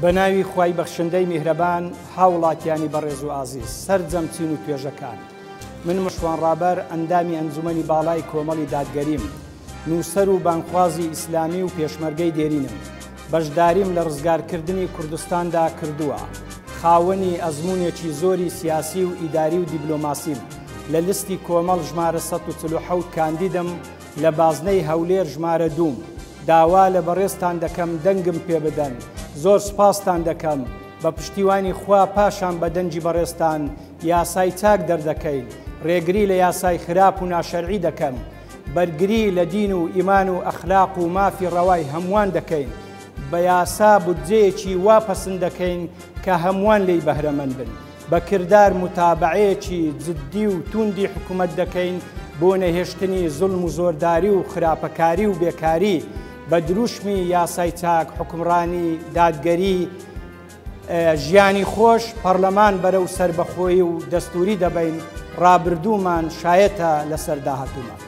بەناوی خوای بەخشندەی میهرەبان هاوڵاتیانی بەڕێز و ئازیز سەرجەم چین و توێژەکان من مشوان ڕابەر ئەندامی ئەنجومەنی باڵای کۆمەڵی دادگەریم نووسەر و بانگخوازی ئیسلامی و پێشمەرگەی دێرینم بەشداریم لە ڕزگارکردنی کوردستاندا کردووە خاوەنی ئەزموونێکی زۆری سیاسی و ئیداری و دیبلۆماسیم لە لستی کۆمەڵ ژمارە 147 کاندیدم لە بازنەی هەولێر ژمارە دووم. داوا لە بەڕێزتان دەکەم دەنگم پێ بدەن. زۆر سوپاستان دەکەم. بە پشتیوانی خوا پاشان بە دەنگی بەڕێزتان یاسای چاک دەردەکەین. ڕێگری لە یاسای خراپ و ناشەرعی دەکەم. بەرگری لە دین و ئیمان و ئەخلاق و مافی ڕەوای هەمووان دەکەین. بە یاسا بودجەیەکی وا پەسند دەکەین کە هەمووان لێی بەهرەمەند بن. بە کردار موتابەعەیەکی جدی و تووندی حکومەت دەکەین بۆ نەهێشتنی زوڵم و زۆرداری و خراپەکاری و بێکاری، بە دروشمی یاسای چاک، حوکمڕانی، دادگەری، ژیانی خۆش، پەڕلەمان بەرەو سەربەخۆیی و دەستووری دەبەین، ڕابردوومان شایەتە لەسەر داهاتوومان.